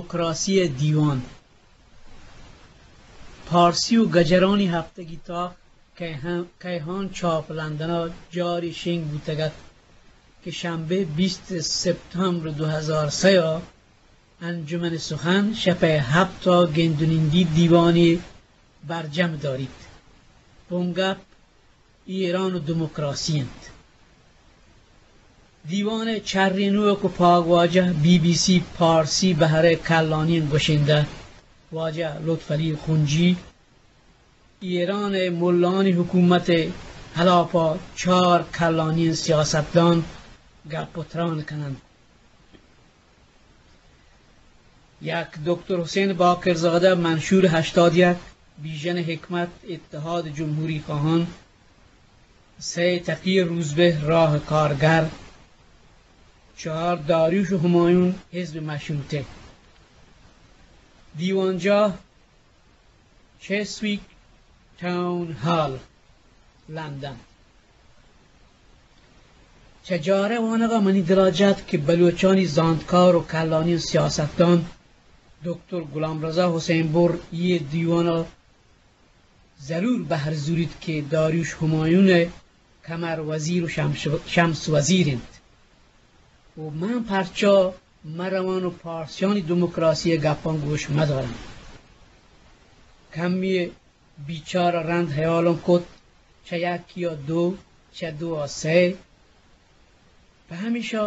دموکراسی ءِ دیوان، پارسی ءُ گجرانی ہپتگی تاک کیہان، کیہان چاپ لندن ءَ جارے شنگ بوتگ ات کہ شنبے بیست سپتامبر دو ہزار سئے ءَ انجمن سخن شپ ءِ ہپت ءَ گند ءُ نندی دیوانے برجم داریت۔ بنگپ ایران ءُ دموکراسی انت۔ دیوان ءِ چرینوک ءُ پاگواجہ بی بی سی پارسی بہر ءِ کلانی گوشندہ واجہ لطف علی خنجی، ایران ءِ ملانی حکومت ءِ ہلاپ ءَ چار کلانی سیاستدان گپ ءُ تران کن انت۔ یک، دکتر حسین باقرزادہ، منشور ہشتاد یک، بیژن حکمت، اتحاد جمہوری خواہان، سئے، تقی روزبہ، راہ کارگر، چار، داریوش ہمایون، حزب مشروطہ۔ دیوانجاہ، چیسویک ٹاؤن ہال، لندن۔ چہ جارئے وانگا منی دلا جت کہ بلوچانی زانتکار ءُ کلانی سیاستدان دکتر غلام رضا حسین بر اے دیوانا ضرور بہر زوریت کہ داریوش ہمایون ءِ کمر وزیر ءُ شمس، شمس وزیر انت۔ ءُ من پرچا مروان ءُ پارسیانی دموکراسی ءِ گپاں گوش مداراں؟ کمی بیچار ءَ رند ہیالاں کت، چہ یکیا دو، چہ دو ءَ سئے۔ پہ ہمیشا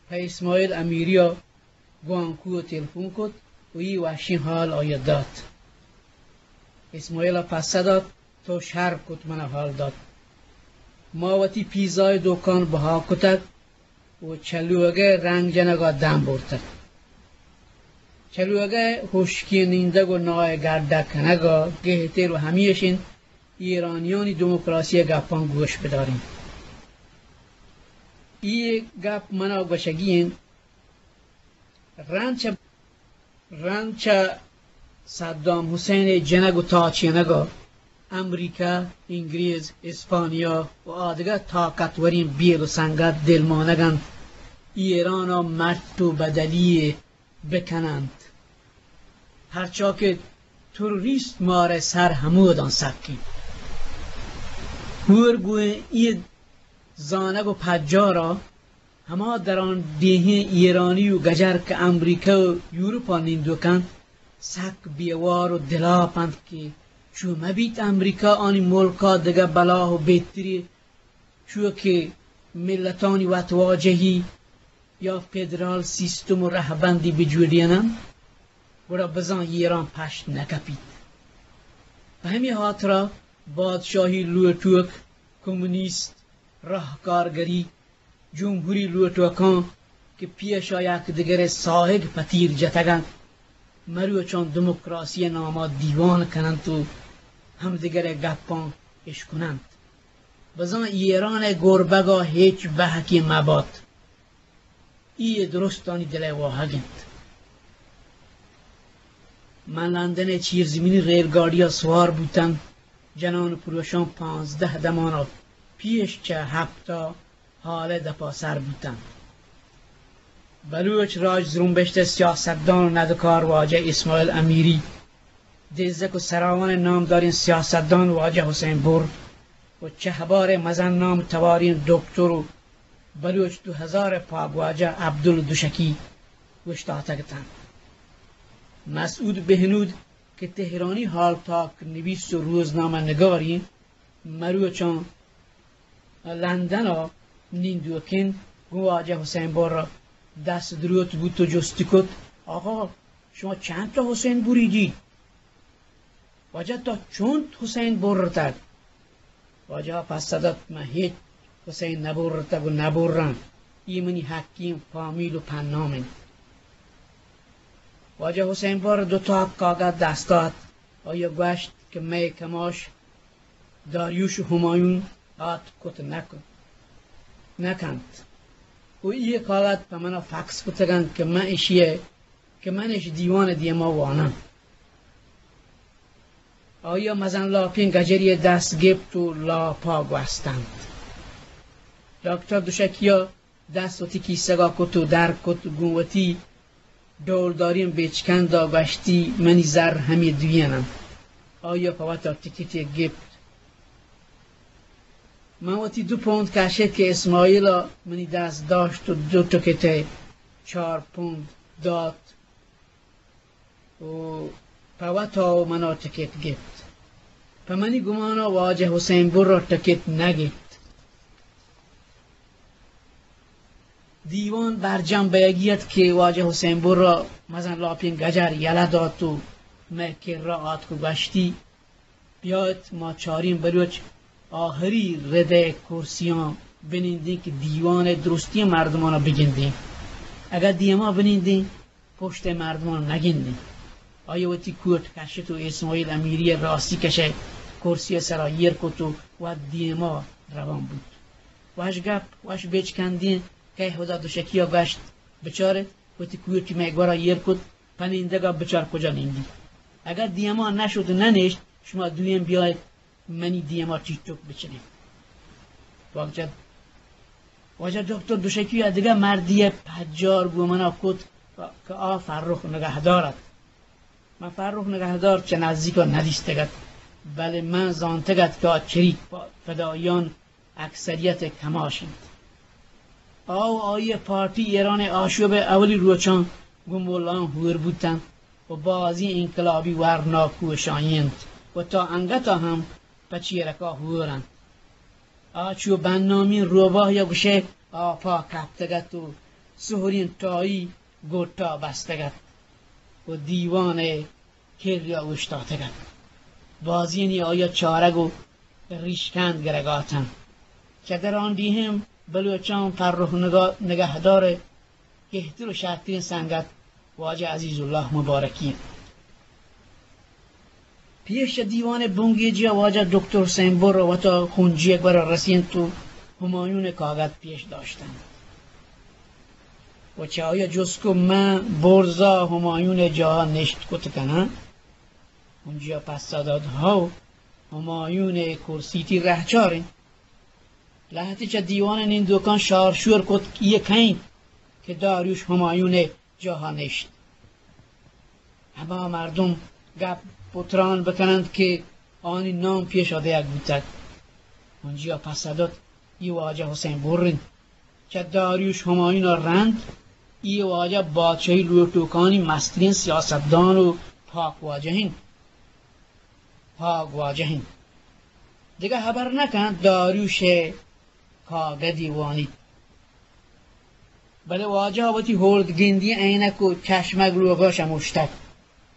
پہ اسماعیل امیری ءَ گوانکو ءَ تلفون کت ءُ اے وشیں حال آئی ءَ دات۔ اسماعیل ءَ پسہ دات، تو شر کت، من ءَ حال دات۔ ما وتی پیزا ءِ دکان بہا کتگ ءُ چہ لوگ ءِ رنگ جنگ ءَ دم برتگ۔ چہ لوگ ءِ ہشکی ءِ نندگ ءُ ناہ ءِ گڈ ءَ کنگ ءَ گہتر ءُ ہمیش انت ایرانیانی دموکراسی ءِ گپاں گوش بداریں۔ اے گپ من ءَ گوشگی انت، رند چہ، رند چہ صدام حسین ءِ جنگ ءُ تاچینگ ءَ امریکہ، انگریز، اسپانیا ءُ آدگہ طاقتوریں بیل ءُ سنگت دلمانگ انت ایران ءَ مٹ ءُ بدلی یے بکن انت، پرچا کہ تروریست مارئے سر ہموداں سک انت۔ ہور گوئیں اے زانگ ءُ پجار ءَ ہما درانڈیھیں ایرانی ءُ گجر کہ امریکہ ءُ یورپ ءَ نندوک انت، سک بے وار ءُ دلاپ انت کہ چو مہ بیت امریکہ آنی ملک ءَ دگہ بلاہ ءُ بہتری، چو کہ ملتانی وتواجہی یا فدرال سیستم ءُ رہبندی بجوڑین انت، گڑا بزاں ایران پشت نہ کپیت۔ پہ ہمے ہاترا بادشاہی لوٹوک، کمونیست، راہکارگری، جمہوری لوٹوکاں کہ پیشا یک دگرئے ساہگ پہ تیر جتگ انت، مروچاں دموکراسی ناما دیوان کن انت ءُ ہمدگرئے گپاں اشکن انت۔ بزاں ایرانئے گربگا ہچ بہکے مبات۔ اے درستانی دلئے واہگ انت۔ من لندنئے چیرزمینی ریل گاڑیا سوار بوتن، جنان ءُ پروشاں پانزدہ دمانا پیش چہ ہپتا ہالئے دپا سر بوتن۔ بلوچ راج زرمبشتئے سیاستدان ءُ ندکار واجہ اسماعیل امیری، دزک ءُ سراوانئے نامداریں سیاستدان واجہ حسین بر ءُ چہبارئے مزن نام تواریں دکتر ءُ بلوچ دو ہزارئے پاگواجہ عبدل دوشکی اوشتاتگ اتنت۔ مسعود بہنود کہ تہرانی ہالتاک نویس ءُ روزنامہ نگاریں، مروچاں لندن ءَ نندوک انت، گوں واجہ حسین بر ءَ دست دروت بوت ءُ جستی کت، آقا، شما چنت حسین بری دیت؟ واجہ، تو چنت حسین برتگ؟ واجہ ءَ پسہ دات، من ہچ حسین نہ برتگ ءُ نہ براں، اے منی حقیں فامیل ءُ پنام انت۔ واجہ حسین بر ءَ دو تاک کاگد دست دات، آئی ءَ گوشت کہ مئے کماش داریوش ہمایون آتک کت نہ ک-، نہ کنت ءُ اے کاگد پہ من ءَ فکس کتگ انت کہ من اشی ءَ، کہ من اش دیوان ءِ دیما واناں۔ آئی ءَ مزن لاپیں گجرے ءَ دست گپت ءُ لاپا گوستنت۔ ڈاکٹر دوشکی ءَ دست وتی کیسگا کت ءُ در کت، گوں وتی ڈولداریں بچکند ءَ گوشتی، منی زر ہمے دوئین انت۔ آئی ءَ پہ وت ءَ ٹکٹے گپت۔ من وتی دو پوند کشت کہ اسماعیل ءَ منی دست داشت و دو ٹکٹ ءِ چار پوند دات و پہ وت ءَ و من ءَ ٹکٹ گپت۔ پہ منی گمان ءَ واجہ حسین بر ءَ ٹکٹ نہ گپت۔ دیوان برجم بئیگی ات کہ واجہ حسین بر ءَ مزن لاپیں گجر یلہ دات و مئے کرا آتک و گوشتی، بیایت ما چاریں بلوچ آہری رد ءِ کرسیاں بنندیں کہ دیوان ءِ درستیں مردماں بگندیں۔ اگاں دیما بنندیں، پشت ءِ مردماں نہ گندیں۔ آئی ءَ وتی کوٹ کشت و اسماعیل امیری ءِ راستی کش ءِ کرسی ءِ سرا ایر کت و وت دیما روان بوت۔ وش گپ، وش بچکندیں، کئے ہدا دوشکی ءَ گوشت، بچارت وتی کوٹی مئے گورا ایر کت، پہ نندگا بچار کجا نندی۔ اگاں دیما نشت و ننشت، شما دوئیں بیایت منی دیما ٹیٹک بچنیں۔ واجہ، واجہ دکتر دوشکی ءَ دگہ مردی ءِ پجار گوں منا کت کہ آ فرخ نگہدار ات۔ من فرخ نگہدار چہ نزیکا ندیستگ ات، بلے من زانتگ ات کہ آ چریک پا-، پدائیان اکثریت ءِ کماش انت۔ آ و آئی ءِ پارٹی ایران ءِ آشوب ءِ اولی روچاں گوں ملاں ہور بوتنت و بازیں انقلابی ورنا کوشائی انت و تا انگتا ہم پہ چیرکا ہور انت۔ آ چو بنامیں روباہ یا گوشئے آپا کپتگ ات و سہریں ٹائی گوٹا بستگ ات و دیوان ءِ کریا اوشتاتگ ات۔ بازینے آئی ءَ چارگ و ریشکند گرگ ءَ اتنت۔ چہ درانڈیہیں بلوچاں فرخ نگا-، نگہدار ءِ گہتر و شرتریں سنگت واجہ عزیز اللہ مبارکی انت۔ پیش چہ دیوان ءِ بنگیجی ءَ واجہ دکتر حسین بر ءَ وتا خونجی ءِ گورا رسینت و ہمایون ءِ کاگد پیش داشتنت و چہ آئی ءَ جست کت، من برزا ہمایون ءِ جاہ ءَ نشت کت کناں؟ خونجی ءَ پسہ دات، ہئو، ہمایون ءِ کرسی تئی رہچار انت۔ لہتے چہ دیوان ءِ نندوکاں شارشور کت، اے کئے انت کہ داریوش ہمایون ءِ جاہ ءَ نشت؟ ہما مردم گپ و تران بکننت کہ آنی نام پیش ءَ دیگ بوتگ۔ خونجی ءَ پسہ دات، اے واجہ حسین بر انت۔ چہ داریوش ہمایون ءَ رند اے واجہ بادشاہی لوٹوکانی مستریں سیاستدان و پاک واجہ انت۔ پاک واجہ انت۔ دگہ ہبر نہ کنت، داریوش ءِ کاگدی وانیت۔ بلے واجہ ءَ وتی ہوردگندی عینک و چشمگ لوگا شموشتگ۔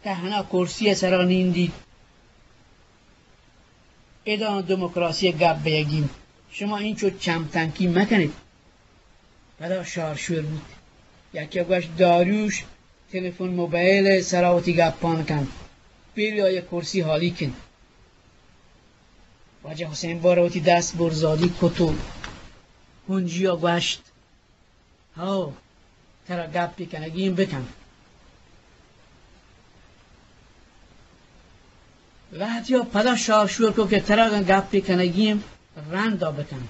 تہنا کرسی ءِ سرا نندیت۔ ادا دموکراسی ءِ گپ بئیگی انت۔ شما اینچو چم تنکی مکنیت۔ پدا شارشور بوت۔ یکے ءَ گوشت، داریوش تلفن موبائل ءِ سرا وتی گپان کنت۔ پیری آئی ءِ کرسی ہالیک انت۔ واجہ حسین بر ءَ وتی دست برزادی کت و ہنجی ءَ گوشت، ہئو، ترا گپے کنگی انت، بکن۔ لہتیا پدا شارشور کت کہ ترا اگاں گپے کنگی انت، رندا بکن۔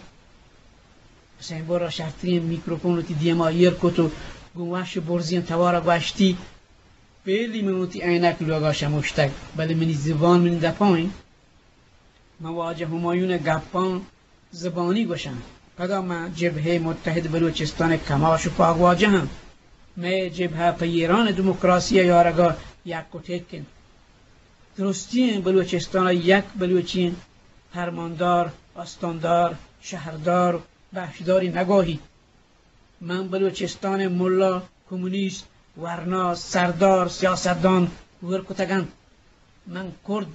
حسین بر ءَ شرتریں میکروفون وتی دیما ایر کت و گوں وش برزیں توارا گوشتی، پیلی من وتی عینک لوگا شموشتگ، بلے منی زبان منی دپا انت۔ من واجہ ہمایون ءِ گپاں زبانی گوشاں۔ پدا من جبہہ متحد بلوچستان ءِ کماش و پاگواجہ آں۔ مئے جبہہ پہ ایران ءِ دموکراسی ءِ یارگا یک و ٹک انت۔ درستیں بلوچستان ءَ یک بلوچیں پرماندار، استاندار، شہردار، بخشداری نگواہیت۔ من بلوچستان ءِ ملا، کمونیست، ورنا، سردار، سیاستدان ہور کتگ انت۔ من کرد،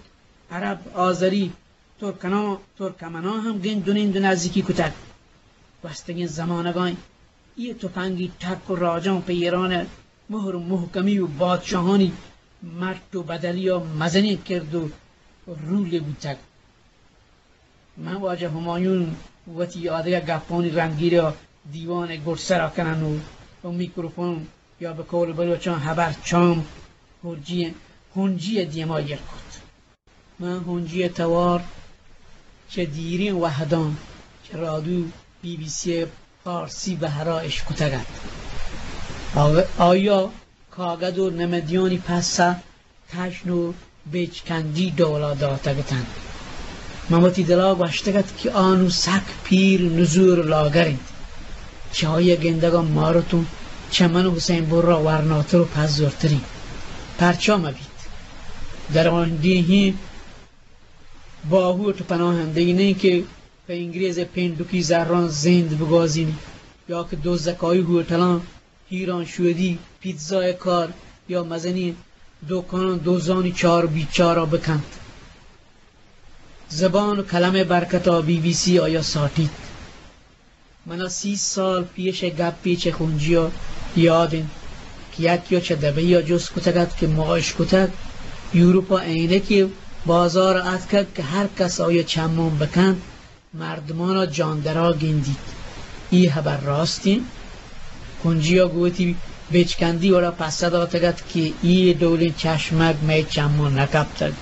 عرب، آذری، ترکناں، ترکمناں ہم گند و نند و نزیکی کتگ۔ گوستگیں زمانگاں اے تپنگی ٹک و راجاں پہ ایران ءِ مہر و مہکمی و بادشاہانی مٹ و بدلی ءَ مزنیں کرد و رولے بوتگ۔ من واجہ ہمایون وتی آدگہ گپانی رندگیری ءَ دیوان ءِ گڈسرا کنان و، و میکروفون یا بہ قول بلوچاں ہبر چام ہنجی، ہنجی ءِ دیما ایر کت۔ من ہنجی ءِ توار چہ دیریں وہداں چہ رادیو بی بی سی ءِ فارسی بہرا اشکتگ ات۔ آ-، آیا کاگد و نمدیانی پسہ تژن و بچکندی ڈولا داتگ اتنت۔ من وتی دلا گوشتگ ات کہ آ نوں سک پیر، نزور و لاگر انت۔ چہ آئی ء گندگ ء مارتوں چہ من و حسین برا ورناتر و پزرتریں۔ پرچا مہ بیت؟ درانڈیہیں باہوٹ پناہندگی نہ انت کہ پہ انگریز ء پنڈکی زراں زند بگوازینی یا کہ دزکائی ہوٹلاں ہیران شودی، پیتزا ء کار یا مزنیں دکاناں دزانی چار و بیچارا بکنت۔ زبان و کلم ء برکتا بی بی سی آیا ساٹیت۔ منا سی سال پیش ء گپے چہ خونجیا یاد انت کہ یکیا چہ دبئی ء جست کتگ ات کہ ما اشکتگ یورپا عینکے بازار ء اتکگ کہ ہر کس آیا چماں بکنت، مردمانا جاندرا گندیت۔ اے ہبر راست انت؟ کنجیا گوں وتی بچکندی وڑا پسہ داتگ ات کہ اے ڈولیں چشمگ مئے چماں نہ کپتگ۔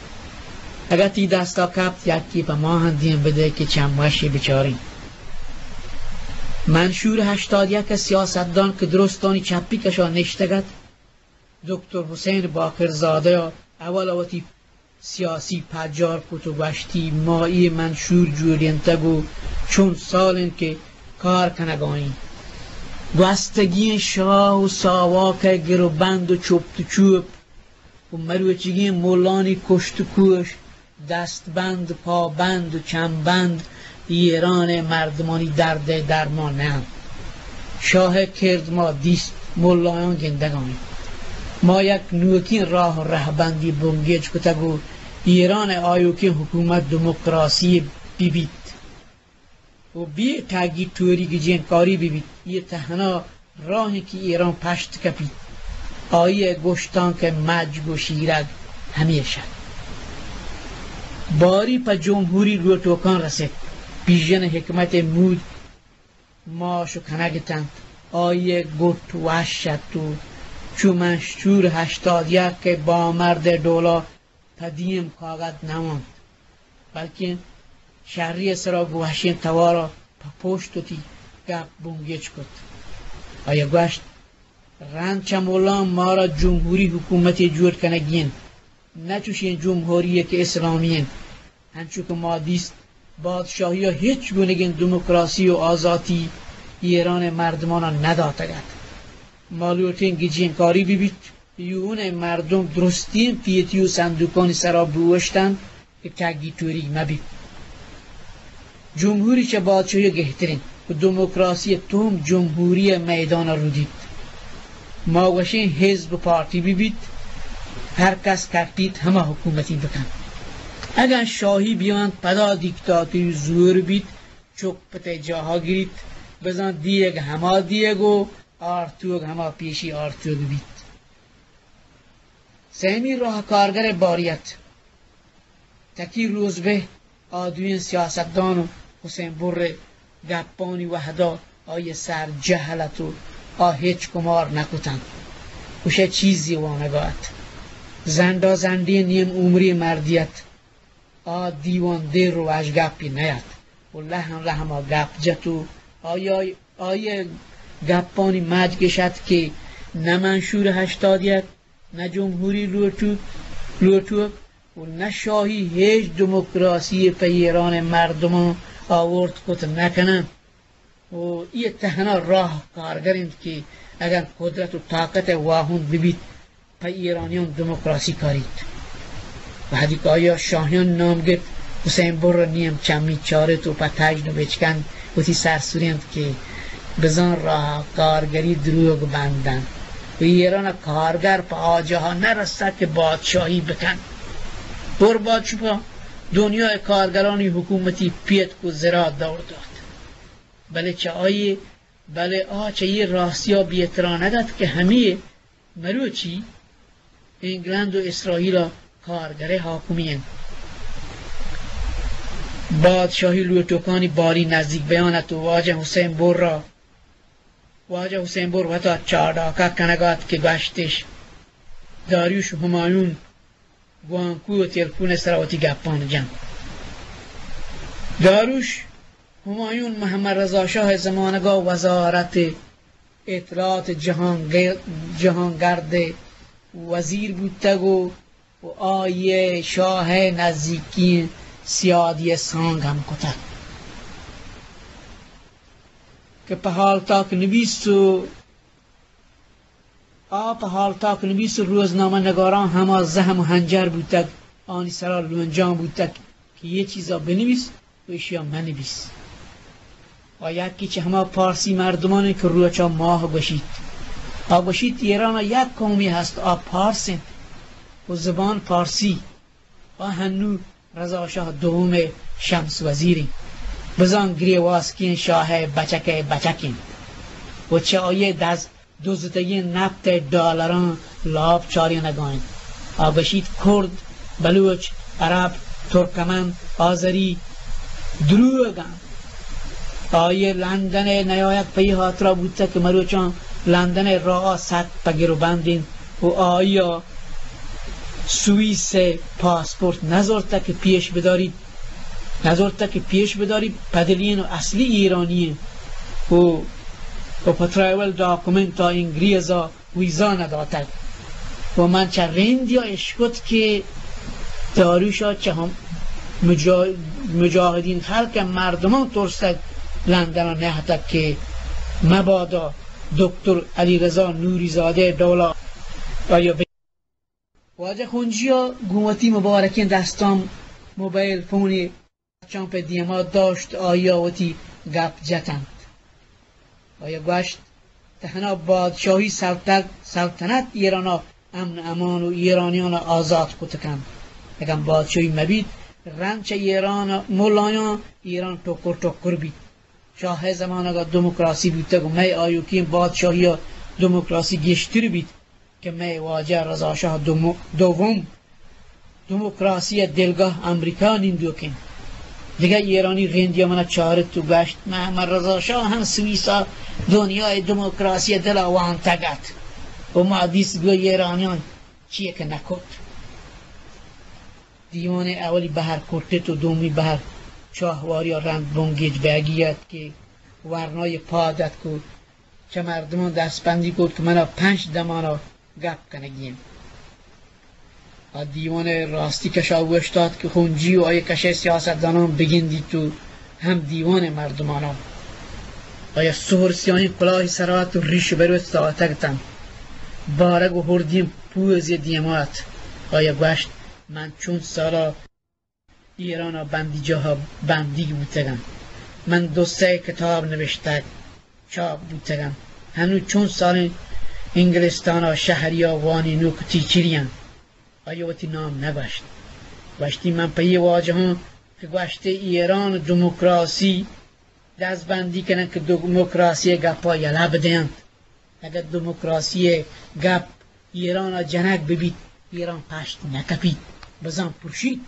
اگاں تئی دستا کپت، یکے پہ ما ہم دیم بدئے کہ چم وشی بچاریں۔ منشور ہشتاد یک ء سیاستدان کہ درستانی چپی کشا نشتگ ات، دکتر حسین باقرزادہ ء اولا وتی سیاسی پجار کت و گوشتی، ما اے منشور جوڑینتگ و چون سال انت کہ کار کنگا ایں۔ گوستگیں شاہ و ساواک ء گر و بند و چپت و چوپ و مروچیگیں ملانی کشت و کوش، دست بند، پا بند و چم بند ایران ء مردمانی درد ء درمان نہ انت۔ شاہ ء کرد ما دیست، ملایاں گندگا ایں۔ ما یک نوکیں راہ و رہبندی بنگیج کتگ و ایران ء آیوکیں حکومت دموکراسی بہ بیت و بے ٹگی ٹوری گجینکاری بہ بیت۔ اے تہنا راہ انت کہ ایران پشت کپیت۔ آئی ء گوشتانک ء مجگ و شیرگ ہمیش ات۔ باری پہ جمہوری لوٹوکاں رست۔ بیژن حکمت ء مود ماش و کنگ اتنت۔ آئی ء گٹ وش ات و چو منشور ہشتاد یک ء بامرد ء ڈولا پہ دیم کاگد نہ وانت، بلکیں شری ء سرا گوں وشیں توار ء پہ پشت وتی گپ بنگیج کت۔ آئی ء گوشت، رند چہ ملاں مارا جمہوری حکومتے جوڑ کنگی انت، نہ چوشیں جمہوری یے کہ اسلامی انت۔ انچو کہ ما دیست، بادشاہی ء ہچ گونگیں دموکراسی و آزاتی ایران ء مردماناں نہ داتگ ات۔ ما لوٹیں گجینکاری بہ بیت۔ یون ء مردم درستیں پیتی و صندوقانی سرا بوشتنت کہ ٹگی ٹوری مہ بیت۔ جمہوری چہ بادشاہی گہترین و دموکراسی توم جمہوری میدان رودیت۔ ما وشیں حزب و پارٹی بہ بیت، ہر کس کٹیت ہما حکومتی بکن۔ اگاں شاہی بیانت پدا دیکتاتوری زور بیت، چک پتے جاہا گریت، بزاں دیگ ہما دیگ و آرتوگ ہما پیشی آرتوگ بیت۔ سیمی راہ کارگر ء باریت۔ تکی روزبہ آ دوئیں سیاستدان و حسین بر ء گپانی وہدا آئی ء سر جہل ات و آ ہچ کمار نہ کتنت۔ گوشئے چیزے وانگا ات۔ زنڈا زنڈیں نیم عمری مردی ات۔ آ دیوان دیر و اژ گپی نیات و لہم لہما گپ جت و آئی، آئی، آئی ء گپانی مجگ اش ات کہ نہ منشور ہشتاد یک، نہ جمہوری لوٹوک، لوٹوک و نہ شاہی ہیچ دموکراسی پہ ایران مردمان آورت کت نہ کننت۔ و اے تہنا راہ کارگر انت کہ اگاں قدرت و طاقت ء واہند بہ بیت، پہ ایرانیان دموکراسی کاریت۔ وہدی کہ آیا شاہیان نام گپت، حسین بر ء نیم چمی چارت و پہ تژن و بچکند وتی سر سرینت کہ بزاں راہ کارگری دروگ بندنت و ایران ء کارگر پہ آ جاہا نہ رستگ کہ بادشاہی بکنت۔ بر بادشاہ پہ دنیا ء کارگرانی حکومتی پیتک و زرا دور دات۔ بلے چہ آئی، بلے آ چہ اے راستی ء بے تران ات کہ ہمے مروچی انگلند و اسرائیل ء کارگر ء حاکمی انت۔ بادشاہی لوٹوکانی باری نزیک بیان ات و واجہ حسین بر را، واجہ حسین بر وتا چاڑاکہ کنگ ات کہ گشتش، داریوش ہمایون گوانکو ء تلفون ء سرا وتی گپان جنت۔ داروش ہمایون محمد رضا شاہ ء زمانگا وزارت اطلاعات جہانگرد ءِ وزیر بوتگ و و آئی ءَ شاہ ءِ نزیکیں سیادی ءِ سانگ ہم کتگ کہ پہ ہالتاک نبیس و آ پہ ہالتاک نبیس و روزنامہ نگاراں ہما زہم و ہنجر بوتگ، آنی سرا لونجان بوتگ کہ اے چیزا بنویس و ایشیا منویس۔ آ یکے چہ ہما پارسی مردمان انت کہ روچا ماہ گوشیت۔ آ گوشیت ایرانا یک قومے ہست، آ پارس انت و زبان پارسی۔ آ ہنو رضا شاہ دوم ءِ شمس وزیر انت۔ بزاں گریواسکیں شاہ ءِ بچک ءِ بچک انت و چہ آئی ءِ دز دزتگیں نپت ءِ ڈالراں لاپ چارینگا انت۔ آ گوشیت کرد، بلوچ، عرب، ترکمن، آذری دروگ انت۔ آئی ءِ لندن ءَ نیایگ پہ اے ہاترا بوتگ کہ مروچاں لندن ءِ راہ سک پہ گر و بند انت و آئی ءَ سوئیس ءِ پاسپورٹ نزرتگ کہ پیش بداریت۔ نزرتگ کہ پیش بداریت، پدلین و اصلی ایرانی انت و، و پہ ٹریول ڈاکومنٹ ءَ انگریز ءَ ویزا نداتگ و من چہ رندیا اشکت کہ داریوش ءَ چہ ہم مجا-، مجاہدین خلق ءِ مردماں ترسگ لندن ءَ نہتگ کہ مبادا دکتر علی رضا نوری زادہ ءِ ڈولا آئی ءَ بہ واجہ خونجی ءَ گوں وتی مبارکیں دستاں موبائل فونے چاں پہ دیما داشت، آئی ءَ وتی گپ جتنت۔ آئی ءَ گوشت، تہنا بادشاہی سلطگ-، سلطنت ایران ءَ امن امان و ایرانیان ءَ آزات کت کنت۔ اگاں بادشاہی مبیت، رند چہ ایران ءَ ملایاں ایران ٹکر ٹکر بیت۔ شاہ ءِ زمانگ ءَ دموکراسی بوتگ و مئے آیوکیں بادشاہی ءَ دموکراسی گیشتر بیت۔ کہ مئے واجہ رضا شاہ دوم-، دوم دموکراسی ءِ دلگاہ امریکا نندوک انت۔ دگہ ایرانی رندی ءَ من ءَ چارت و گشت، محمد رضا شاہ ہم سوئیس ءَ دنیا ءِ دموکراسی ءِ دل ءَ وانتگ ات و ما دیست گوں ایرانیان چیئے کہ نہ کت۔ دیوان ءِ اولی بہر کٹت و دومی بہر چاہواری ءَ رند بنگیج بیگی ات کہ ورنای پاد اتک و چہ مردماں دستبندی کت کہ منا پنچ دمانا گپ کنگی انت۔ آ دیوان ءِ راستی کشا اوشتات کہ خونجی و آئی کشئے سیاستداناں بگندیت و ہم دیوان ءِ مردمانا۔ آیا سہر سیاہیں کلاہی سرا ات و ریش و بروت ساہتگ اتنت۔ بارگ و ہردیں پوزے دیما ات۔ آیا گوشت، من چنت سالا ایران ءَ بندیجاہ ءَ بندیگ بوتگ آں۔ من دو سئے کتاب نبشتگ، چاپ بوتگ آں۔ ہنو چون سالیں انگلستان ءَ شہری ءَ وانینوک ٹیچری آں۔ آئی ءَ وتی نام نہ گوشت۔ گوشتی، من پہ اے واجہاں کہ گوشتے ایران دموکراسی دزبندی کننت کہ دموکراسی ءِ گپ ءَ یلہ بدینت۔ اگاں دموکراسی ءِ گپ ایران ءَ جنگ بہ بیت، ایران پشت نہ کپیت، بزاں پرشیت۔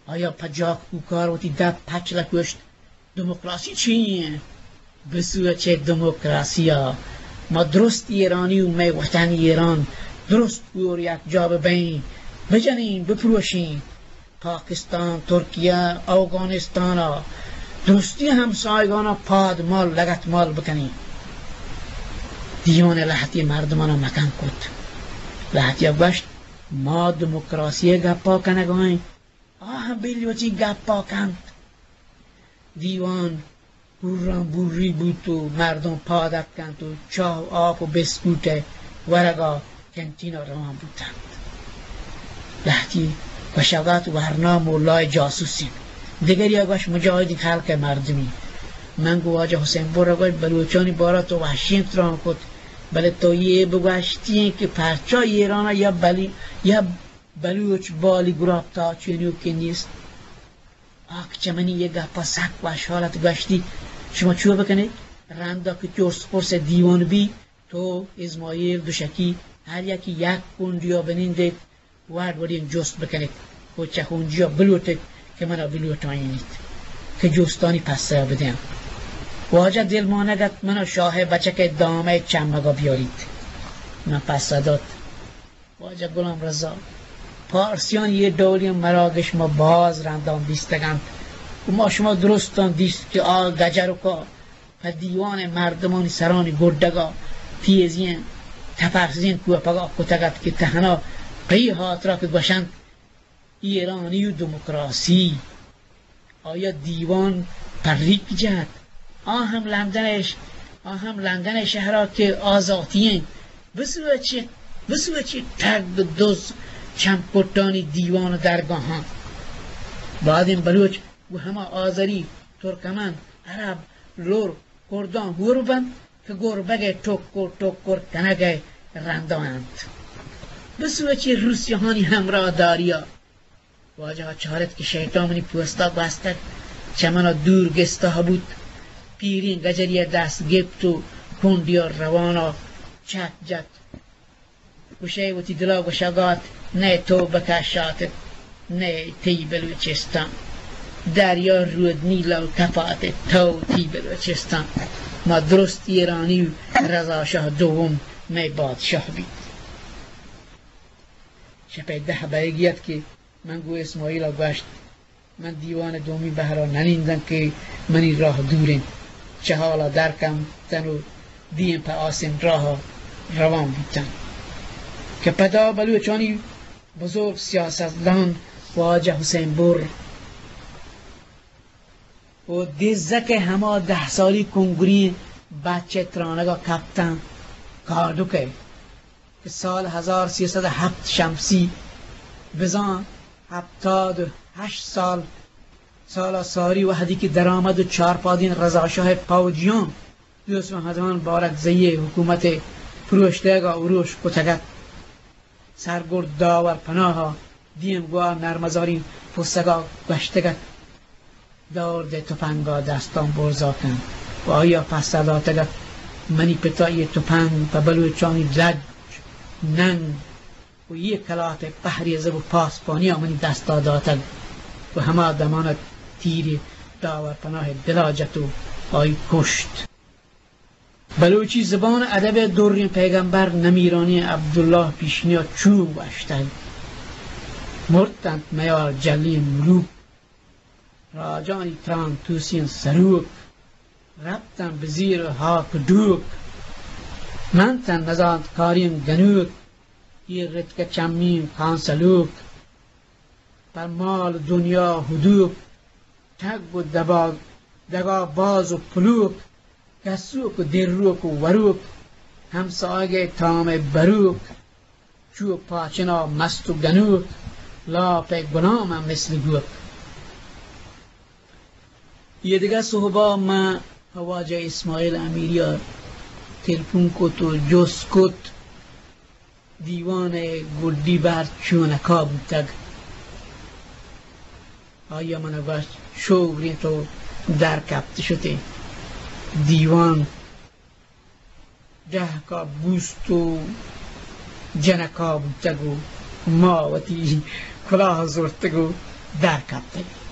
آیا پجاک کوکار وتی دپ پچ لکشت، دموکراسی چی انت؟ بسوچے دموکراسی ءَ۔ ما درست ایرانی و مئے وطن ایران درست گور یک جا بہ بئیں، بجنیں، بپروشیں۔ پاکستان، ترکیہ، اوگانستان ءَ درستیں ہمسایگان ءَ پاد مال، لگت مال بکنیں۔ دیوان ءَ لہتی مردمان ءَ مکن کت۔ لہتی ءَ گوشت، ما دموکراسی ءِ گپ ءَ کنگ ءَ ایں، آ ہم بل وتی گپ ءَ کنت۔ دیوان بوراں بوری بوت و مردم پاد اتکنت و چاہ و آپ و بسکوٹ ءِ ورگ ءَ کنٹین ءَ روان بوتنت۔ لہتی گوشگ ات، ورنا ملا ءِ جاسوس انت۔ دگری ءَ گوشت، مجاہدیں خلق ءِ مردمی۔ من گوں واجہ حسین بر ءَ گوشت، بلوچانی بارہ تو وشیں تران کت، بلے تو اے بگوشتی انت کہ پرچا ایران ءَ یا بلی-، یا بلوچ بالی گراپتا چینوکے نیست؟ آ کہ چہ منی اے گپ ءَ سک وشحال ات، گوشتی، شما چو بکن ات، رندا کہ چرس پرس ءِ دیوان بی، تو، ازمائیل، دوشکی، ہر یکے یک کنڈی ءَ بنند ات، وڑ وڑیں جست بکن ات و چہ خونجی ءَ بلوٹ ات کہ منا بلوٹائین ایت کہ جستانی پسہ ءَ بدیاں۔ واجہ دلمانگ ات منا شاہ ءِ بچک ءِ دام ءِ چمگ ءَ بیاریت۔ من پسہ دات، واجہ غلام رضا، پارسیانی اے ڈولیں مراگش ما باز رندان دیستگ انت و ما شما درستاں دیست کہ آ گجرکا پہ دیوان ءِ مردمانی سرانی گڈگ ءَ تیزیں تپرزیں کوپگ ءَ کتگ ات کہ تہنا پہ اے ہاترا کہ گوشنت ایرانی و دموکراسی، آیا دیوان پریک جت؟ آ ہم لندن ءِ ش-، آ ہم لندن ءِ شہر ءَ کہ آزاتی انت، بسوچیت، بسوچیت ٹگ دز چمپٹانی دیوان و درگاہاں۔ بادیں بلوچ گوں ہما آذری، ترکمن، عرب، لر، کرداں ہور بنت کہ گربگ ءِ ٹکر ٹکر کنگ ءِ رندا انت۔ بسوچی روسیاہانی ہمراہ داریا۔ واجہ ءَ چارت کہ شیطان منی پوستا گوستگ، چہ منا دور گستا بوت۔ پیریں گجری ءَ دست گپت و کنڈیا روان ءَ چک جت۔ گوشئے وتی دلا گوشگ ات، نئے تو بکش آتت، نئے تئی بلوچستان۔ دریا رود نیل ءَ کپ آتت، تو تئی بلوچستان۔ ما درست ایرانی و رضا شاہ دوم مئے بادشاہ بیت۔ شپ ءِ دہ بئیگی ات کہ من گوں اسماعیل ءَ گوشت، من دیوان ءِ دومی بہر ءَ نہ ننداں کہ منی راہ دور انت۔ چہ ہال ءَ در کپتن و دیم پہ آسن راہ ءَ روان بوتن کہ پدا بلوچانی بزرگ سیاستدان واجہ حسین بر و دزک ءِ ہما دہ سالی کنگری بچ ءِ ترانگ ءَ کپتن کاڈک ءَ۔ کہ سال ہزار سیصد و ہپت شمسی، بزاں ہپتاد و ہشت سال، سال ءَ ساری وہدی کہ درآمد و چارپادیں رضا شاہ ءِ پوجیاں دوست محمد خان بارکزئی ءِ حکومت ءِ پروش دئیگ ءَ اروش کتگ ات۔ سرگرد داور پناہ ءَ دیم گوں آ نرمزاریں پسگ ءَ گوشتگ ات، دور دئے تپنگ ءَ دستاں برزا کن و آئی ءَ پسہ داتگ ات، منی پت ءَ اے تپنگ پہ بلوچانی لج، ننگ و اے کلات ءِ پہریزگ و پاسپانی ءَ منی دست ءَ داتگ و ہما دمان ءَ تیرے داور پناہ ءِ دل ءَ جت و آئی کشت۔ بلوچی زبان ءُ ادب ءِ دریں پیگمبر نمیرانیں عبداللہ پیشنی ءَ چون گوشتگ، مرت انت میار جلیں ملوک، راجانی تران توسیں سروک، رپت انت بہ زیر ہاک ڈوک، منت انت نزانتکاریں گنوک، اے رتک ءَ چمیں کانسلوک، پر مال دنیا ہدوک، ٹگ و دبا-، دگا باز و پلوک، گسوک و دروک و وروک، ہمساہگ ءِ تام ءِ بروک، چو پاچنا مست و گنوک، لاپ ءِ گلام ءَ مثل گوک۔ اے دگہ سہبا من پہ واجہ اسماعیل امیری ءَ تلپون کت و جست کت، دیوان ءِ گڈی بہر چونکا بوتگ؟ آئی ءَ من ءَ گوشت، شوگریں تو در کپت شت ئے۔ دیوان ڈہکا بوست و جنکا بوتگ و ما وتی کلاہ زرتگ و در کپتگ۔